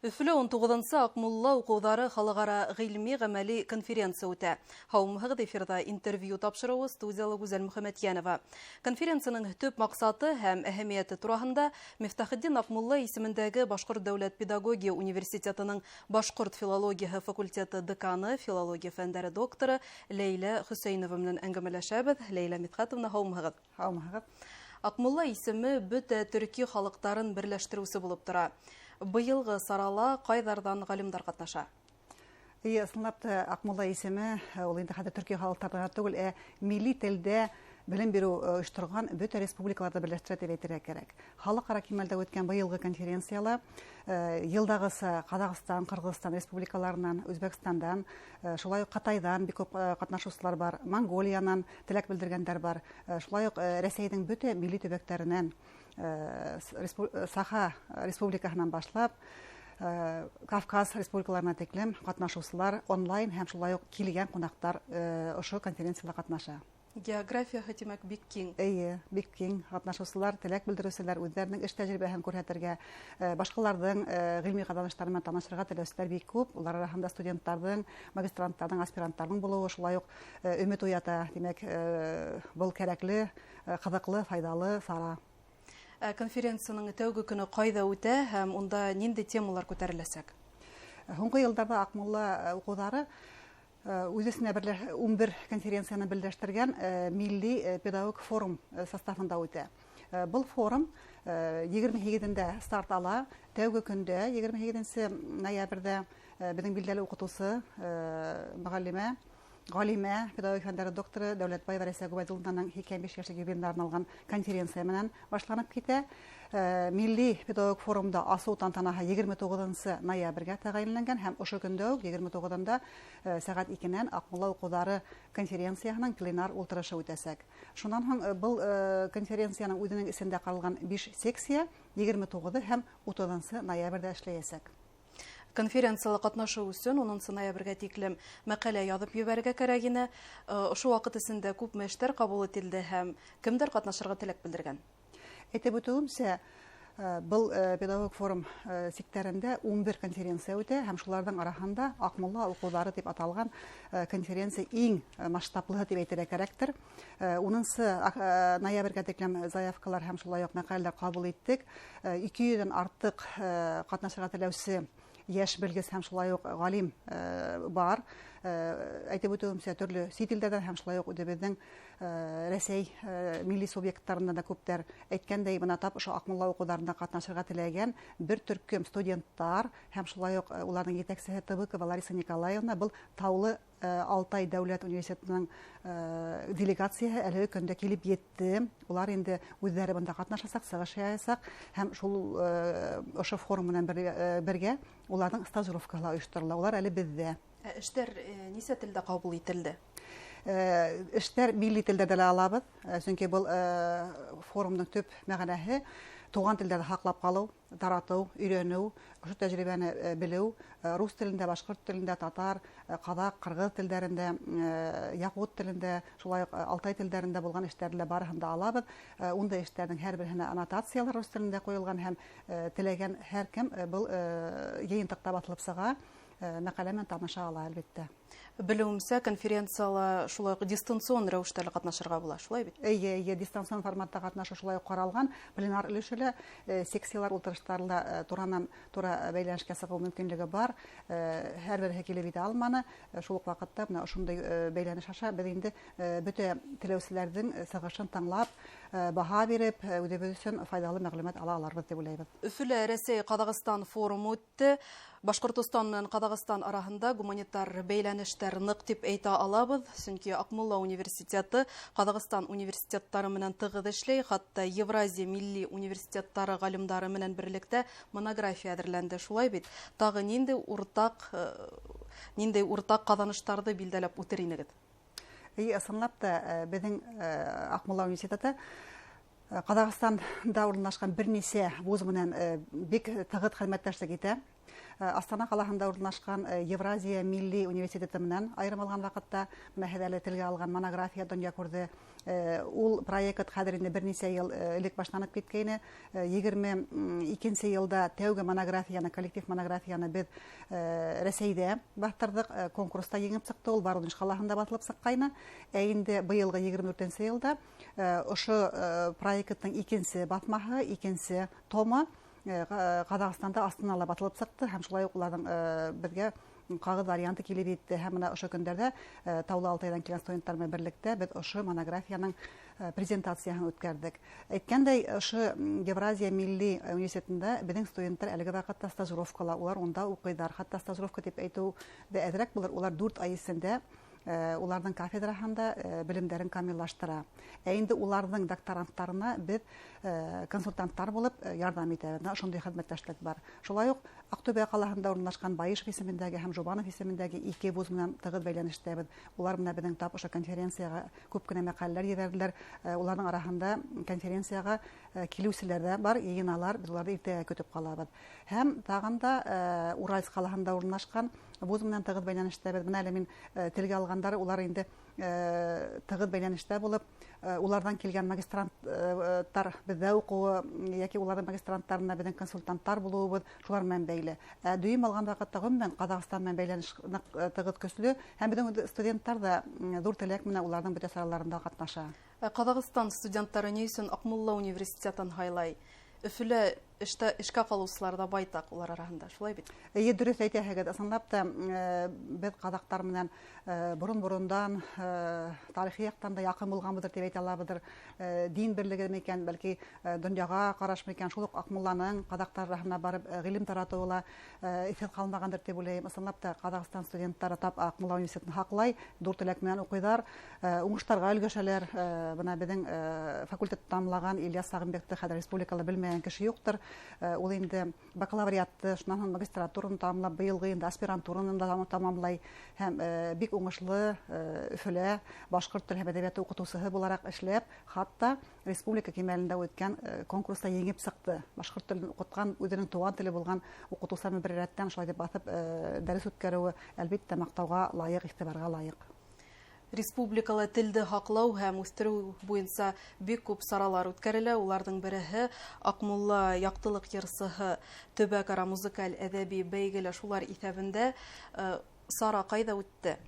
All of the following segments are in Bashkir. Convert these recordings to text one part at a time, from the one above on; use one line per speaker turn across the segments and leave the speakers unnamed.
Өфөлә 19-нсы Аҡмулла уҡыуҙары халыҡ-ара ғилми-ғәмәли конференция үтә. Һаумыһығыҙ, эфирҙа «Интервью» тапшырыуы, студияла Гүзәл Мөхәмәтйәнова. Конференцияның төп маҡсаты һәм әһәмиәте тураһында Мифтахетдин Аҡмулла исемендәге Башҡорт дәүләт педагогия университетының башҡорт филологияһы факультеты деканы, филология фәндәре докторы Ләйлә Хөсәйенова менән әңгәмәләшәбеҙ. Ләйлә Мидхәтовна, һаумыһығыҙ.
Һаумыһығыҙ.
Аҡмулла исеме бөтә төрки халыҡтарын берләштереүсе булып тора. Быйылғы сарала ҡайҙарҙан ғалимдар ҡатнаша?
Эйе, ысынлап та, Аҡмулла исеме ул инде хәҙер төрки халыҡтарҙа ғына түгел, ә милли телдә белем биреү ойошторған бөтә республикаларҙы берләштерә тип әйтергә кәрәк. Халыҡ-ара кимәлдә үткән быйылғы конференцияла йылдағыса Ҡаҙағстан, Ҡырғыҙстан республикаларынан, Үзбәкстандан, шулай уҡ Ҡытайҙан бик күп ҡатнашыусылар бар, Монголиянан теләк белдергәндәр бар, шулай уҡ Рәсәйҙең бөтә милли төбәктәренән, Саха республикаһынан башлап Кавказ республикаларына тиклем ҡатнашыусылар онлайн һәм шулай уҡ килгән ҡунаҡтар ошо конференцияла ҡатнаша.
Географияһы, тимәк, бик киң.
Эйе, бик киң. Ҡатнашыусылар, теләк белдереүселәр, үҙҙәренең эш тәжрибәһен күрһәтергә, башҡаларҙың ғилми ҡаҙаныштары менән танышырға теләүселәр бик күп. Улар араһында студенттарҙың, магистранттарҙың, аспиранттарҙың булыуы шулай уҡ өмөт уята. Тимәк, был кәрәкле, ҡыҙыҡлы, файҙалы сара.
Конференцияның тәүге көнө ҡайҙа үтә һәм унда ниндәй темалар күтәреләсәк?
Һуңғы йылдарҙа Аҡмулла уҡыуҙары үҙ эсенә 11 конференцияны берләштергән милли педагог форум составында үтә. Был форум 28-ендә старт ала. Тәүге көндә, 28 ноябрҙә, беҙҙең билдәле уҡытыусы, мөғәллимә, ғалимә, педагогик фәндәре докторы Дәүләтбаева Рәйсә Ғүбәйҙуллинаның 85 йәшлек юбилейына арналған конференция менән башланып китә. Милли педагогик форумда асыу тантанаһы 29 ноябргә тәғәйенләнгән һәм ошо көндә үк 29-ында сәғәт 2-нән Аҡмулла уҡыуҙары конференцияһының пленар ултырышы үтәсәк. Шунан һуң был конференцияның үҙенең эсендә ҡаралған 5 секция 29 һәм 30 ноябрҙә эшләйәсәк.
Конференцияла ҡатнашыу өсөн 10 ноябргә тиклем мәҡәлә яҙып ебәрергә кәрәк ине. Ошо ваҡыт эсендә күпме эштәр ҡабул ителде һәм кемдәр ҡатнашырға теләк белдергән?
Әйтеп үтеүемсә, был педагог форум сиктәрендә 11 конференция үтә һәм шуларҙың араһында Аҡмулла уҡыуҙары тип аталған конференция иң масштаблыһы тип әйтергә кәрәктер. 10 ноябргә тиклем заявкалар һәм шулай уҡ мәҡәләләр ҡабул иттек. 200-дән артыҡ ҡатнашырға теләүсе йәш белгес һәм шулай уҡ ғалим бар. Әйтеп үтеүемсә, төрлө сит илдәрҙән һәм шулай уҡ үҙебеҙҙең Рәсәй милли субъекттарынан да күптәр. Әйткәндәй, бына тап ошо Аҡмулла уҡыуҙарында ҡатнашырға теләгән бер төркөм студенттар һәм шулай уҡ уларҙың етәксеһе Тыбыкова Лариса Николаевна, был Таулы Алтай дәүләт университетының делегацияһы әлеге көндә килеп етте. Улар инде үҙҙәре бында ҡатнашасаҡ, сығыш яһаясаҡ һәм шул ошо форум менән бергә уларҙың стажировкаһы ойошторола. Улар әле беҙҙә.
Эштәр нисә телдә ҡабул ителде?
Эштәр милли телдәрҙә лә алабыҙ, сөнки был форумдың төп мәғәнәһе туған телдәрҙе һаҡлап ҡалыу, таратыу, өйрәнеү, ошо тәжрибәне белеү, рус телендә, башҡорт телендә, татар, ҡаҙаҡ, ҡырғыҙ телдәрендә, яҡут телендә, шулай уҡ алтай телдәрендә булған эштәрҙе лә барыһын да алабыҙ. Ундай эштәрҙең һәр береһенә аннотациялар рус телендә ҡуйылған һәм теләгән һәр кем был йыйынтыҡта баҫылып сыға, мәҡәлә менән таныша ала, әлбиттә.
Белеүемсә, конференцияла шулай уҡ дистанцион рәүештә лә ҡатнашырға була, шулай бит?
Эйе, эйе, дистанцион форматта ҡатнашыу шулай уҡ ҡаралған. Пленар өлөшө лә, секциялар ултырыштары ла туранан тура бәйләнешкә сығыу мөмкинлеге бар. Һәр береһе килеп етә алманы. Шул уҡ ваҡытта бына ошондай бәйләнеш аша беҙ инде бөтә теләүселәрҙең сығышын тыңлап, баһа биреп, үҙебеҙ өсөн файҙалы мәғлүмәт ала аларбыҙ тип уйлайбыҙ.
Өфөлә Рәсәй Ҡаҙағстан форумы үтте. Башҡортостан менән Ҡаҙағстан араһында гуманитар бәйләнештәр ныҡ тип әйтә алабыҙ, сөнки Аҡмулла университеты Ҡаҙағстан университеттары менән тығыҙ эшләй, хатта Евразия милли университеттары ғалимдары менән берлектә монография әҙерләнде, шулай бит? Тағы ниндәй уртаҡ ҡаҙаныштарҙы билдәләп үтер инегеҙ?
Эйе, ысынлап та, беҙҙең Аҡмулла университеты Ҡаҙағстанда урынлашҡан бер нисә вуз менән бик тығыҙ хеҙмәттәшлек итә. Астана ҡалаһында урынлашҡан Евразия милли университеты менән айырым алған ваҡытта бына һеҙ әле телгә алған монография донъя күрҙе. Ул проект хәҙер инде бер нисә йыл элек башланып киткәйне. 22-нсе йылда тәүге монографияны, коллектив монографияны беҙ Рәсәйҙә баҫтырҙыҡ, конкурста еңеп сыҡты, ул Воронеж ҡалаһында баҫылып сыҡҡайны. Ә инде быйылғы 24-нсе йылда ошо проекттың икенсе баҫмаһы, икенсе томы Ҡаҙағстанда Астанала баҫылып сыҡты, һәм шулай уҡ уларҙың беҙгә ҡағыҙ варианты килеп етте. Һәм бына ошо көндәрҙә Таулы Алтайҙан килгән студенттар менән берлектә беҙ ошо монографияның презентацияһын үткәрҙек. Әйткәндәй, ошо Евразия милли университетында беҙҙең студенттар әлеге ваҡытта стажировкала, улар унда уҡыйҙар. Хатта стажировка тип әйтеү ҙә әҙерәк булыр, улар 4 ай эсендә уларҙың кафедраһында белемдәрен камиллаштыра. Ә инде уларҙың докторанттарына беҙ консультанттар булып ярҙам итәбеҙ. Ошондай хеҙмәттәшлек бар. Шулай уҡ Аҡтүбә ҡалаһында урынлашҡан Байышев исемендәге һәм Жубанов исемендәге ике вуз менән тығыҙ бәйләнештәбеҙ. Улар менән беҙҙең тап ошо конференцияға күп кенә мәҡәләләр ебәрҙеләр. Уларҙың араһында конференцияға килеүселәр ҙә бар, йыйыналар, беҙ уларҙы иртәгә көтөп ҡалабыҙ. Һәм тағын да Уральск ҡалаһында урынлашҡан вуз менән тығыҙ бәйләнештәбеҙ. Бына әле мин телгә алғандар, улар инде тығыҙ бәйләнештә булып, уларҙан килгән магистранттар беҙҙә уҡыуы йәки уларҙың магистранттарына беҙҙең консультанттар булыуыбыҙ шулар менән бәйле. Дөйөм алған ваҡытта ғөмүмән Ҡаҙағстан менән бәйләнеш ныҡ тығыҙ көслө, һәм беҙҙең студенттар ҙа ҙур теләк менән уларҙың бөтә сараларында ҡатнаша.
Ҡаҙағстан студенттары ни өсөн Аҡмулла университетын һайлай? Өфөлә эшкә ҡалыусылар ҙа байтаҡ улар араһында, шулай бит?
Эйе, дөрөҫ әйтәһегеҙ. Ысынлап та беҙ ҡаҙаҡтар менән борон-борондан тарихи яҡтан да яҡын булғанбыҙҙыр тип әйтә алабыҙҙыр. Дин берлеге микән, бәлки донъяға ҡараш микән, шул уҡ Аҡмулланың ҡаҙаҡтар араһына барып ғилем таратыуы ла иҫһеҙ ҡалмағандыр тип уйлайым. Ысынлап та Ҡаҙағстан студенттары тап Аҡмулла университетын һаҡлай, ҙур теләк менән уҡыйҙар, уңыштарға өлгәшәләр. Бына беҙҙең факультетты тамамлаған Ильяс Сағынбекте хәҙер республикала белмәгән кеше юҡтыр. Ул инде бакалавриатты, шунан һуң магистратураны тамамлап, быйылғы инде аспирантураны да тамамлай һәм бик уңышлы Өфөлә башҡорт тел һәм әҙәбиәте уҡытыусыһы булараҡ эшләп, хатта республика кимәлендә үткән конкурста еңеп сыҡты. Башҡорт телен уҡытҡан, үҙенең туған теле булған уҡытыусылар менән бер рәттән шулай итеп баҫып дәрес үткәреүе, әлбиттә, маҡтауға лайыҡ, иғтибарға лайыҡ.
Республикала телде һаҡлау һәм үҫтереү буйынса бик күп саралар үткәрелә. Уларҙың береһе Аҡмулла яҡтылыҡ йырсыһы төбәк-ара музыкаль әҙәби бәйгелә шулар иҫәбендә. Сара ҡайҙа үтте?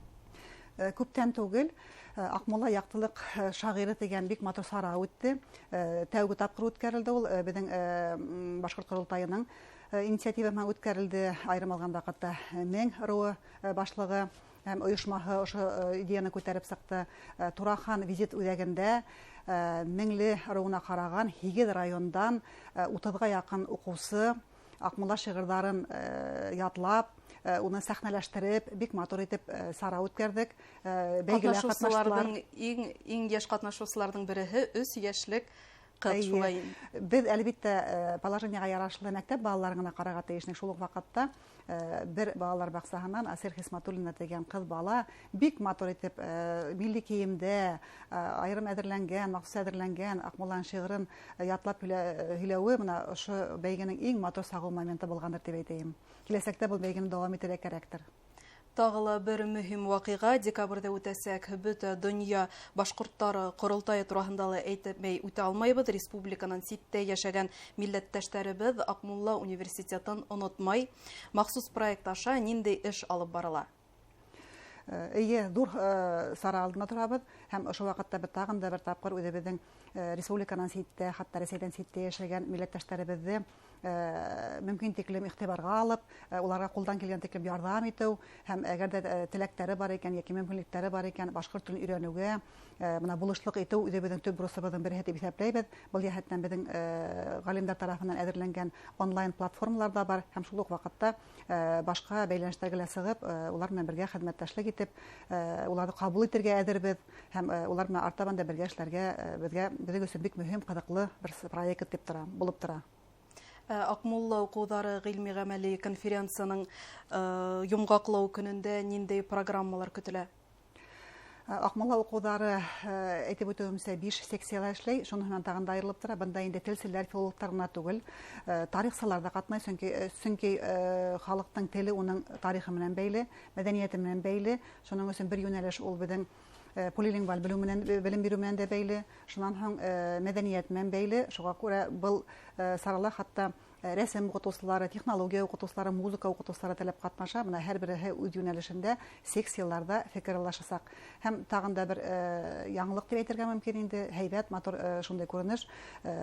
Күптән түгел Аҡмулла яҡтылыҡ шағиры тигән бик матур сара үтте. Тәүге тапҡыр үткәрелде ул, беҙҙең Башҡорт ҡоролтайының инициатива менән үткәрелде. Айырым алған ваҡытта Мең ырыуы башлығы һәм ойошмаһы ошо идеяны күтәреп сыҡты. Турахан визит үҙәгендә Меңле ырыуына ҡараған 8 райондан 30-ға яҡын уҡыусы Аҡмулла шиғырҙарын ятлап, уны сәхнәләштереп, бик матур итеп сара үткәрҙек. Бәйгелә ҡатнаштылар.
Иң йәш ҡатнашыусыларҙың береһе 3 йәшлек ҡыҙ, шулай.
Беҙ әлбиттә положениеға ярашлы мәктәп балаларын ғына ҡарарға тейешнек. Шул уҡ ваҡытта бер балалар баҡсаһынан Асир Хисматуллина тигән ҡыҙ бала бик матур итеп милли кейемдә айырым әҙерләнгән, махсус әҙерләнгән Аҡмулланың шиғырын ятлап һөйләүе бына ошо бәйгенең иң матур сағыу моменты булғандыр тип әйтәйем. Киләсәктә был бәйгене дауам итергә кәрәктер.
Тағы ла бер мөһим ваҡиға декабрҙә үтәсәк. Бөтә донъя башҡорттары ҡоролтайы тураһында ла әйтмәй үтә алмайбыҙ. Республиканан ситтә йәшәгән милләттәштәребеҙ Аҡмулла университетын онотмай. Махсус проект аша ниндәй эш алып барыла?
Эйе, ҙур сара алдында торабыҙ, һәм ошо ваҡытта беҙ тағын да бер тапҡыр үҙебеҙҙең республиканан ситтә, хатта Рәсәйҙән ситтә йәшәгән милләттәштәребеҙҙе мөмкин тиклем иғтибарға алып, уларға ҡулдан килгән тиклем ярҙам итеү һәм әгәр ҙә теләктәре бар икән йәки мөмкинлектәре бар икән, башҡорт телен өйрәнеүгә бына булышлыҡ итеү үҙебеҙҙең төп бурысыбыҙҙың береһе тип иҫәпләйбеҙ. Был йәһәттән беҙҙең ғалимдар тарафынан әҙерләнгән онлайн платформалар ҙа бар һәм шул уҡ ваҡытта башҡа бәйләнештәргә лә сығып, улар менән бергә хеҙмәттәшлек итеп, уларҙы ҡабул итергә әҙербеҙ һәм улар менән артабан да бергә эшләргә беҙгә, беҙҙең өсөн бик мөһим, ҡыҙыҡлы бер проект тип тора, булып тора.
Аҡмулла уҡыуҙары ғилми ғәмәли конференцияның йомғаҡлау көнөндә ниндәй программалар көтөлә?
Аҡмулла уҡыуҙары, әйтеп үтеүемсә, 5 секцияла эшләй, шуның менән тағын да айырылып тора. Бында инде телселәр, филологтар ғына түгел, тарихсылар ҙа ҡатнай, сөнки халыҡтың теле уның тарихы менән бәйле, мәҙәниәте менән бәйле. Шуның өсөн бер йүнәлеш ул беҙҙең полилингваль белем биреү менән дә бәйле, шунан һуң мәҙәниәт менән бәйле. Шуға күрә был сарала хатта рәсем уҡытыусылары, технология уҡытыусылары, музыка уҡытыусылары теләп ҡатнаша. Бына һәр береһе үҙ йүнәлешендә секцияларҙа фекер алышасаҡ. Һәм тағын да бер яңылыҡ тип әйтергә мөмкин инде, һәйбәт, матур шундай күренеш.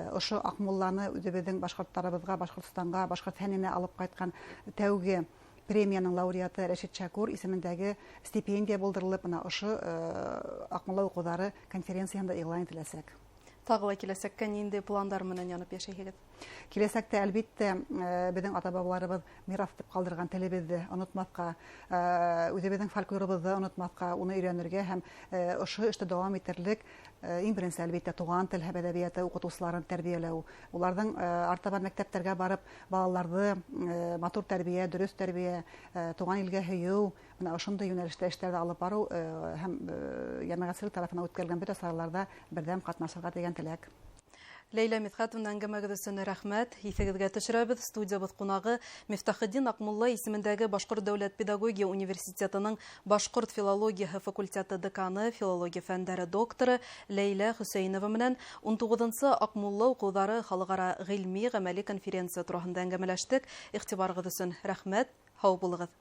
Ошо Аҡмулланы үҙебеҙҙең башҡорттарыбыҙға, Башҡортостанға, башҡорт фәненә алып ҡайтҡан тәүге премияның лауреаты Рәшит Шәкүр исемендәге стипендия булдырылып, бына ошо Аҡмулла уҡыуҙары конференцияһында иғлан ителәсәк.
Тағы ла киләсәккә ниндәй пландар менән янып йәшәйһегеҙ?
Киләсәктә, әлбиттә, беҙҙең ата-бабаларыбыҙ мираҫ итеп ҡалдырған телебеҙҙе онотмаҫҡа, үҙебеҙҙең фольклорыбыҙҙы онотмаҫҡа, уны өйрәнергә һәм ошо эште дауам итерлек, иң беренсе, әлбиттә, туған тел һәм әҙәбиәте уҡытыусыларын тәрбиәләү, уларҙың артабан мәктәптәргә барып балаларҙы матур тәрбиә, дөрөҫ тәрбиә, туған илгә һөйөү, бына ошондай йүнәлештә эштәрҙе алып барыу һәм йәмәғәтселек тарафынан үткәрелгән бөтә сараларҙа берҙәм ҡатнашырға тигән теләк.
Ләйлә Мидхәтовна, әңгәмәгеҙ өсөн рәхмәт. Иҫегеҙгә төшөрәбеҙ, студиябыҙ ҡунағы Мифтахетдин Аҡмулла исемендәге Башҡорт дәүләт педагогия университетының башҡорт филологияһы факультеты деканы, филология фәндәре докторы Ләйлә Хөсәйенова менән 19-нсы Аҡмулла уҡыуҙары халыҡ-ара ғилми ғәмәли конференция тураһында әңгәмәләштек. Иғтибарығыҙ өсөн рәхмәт. Һау булығыҙ.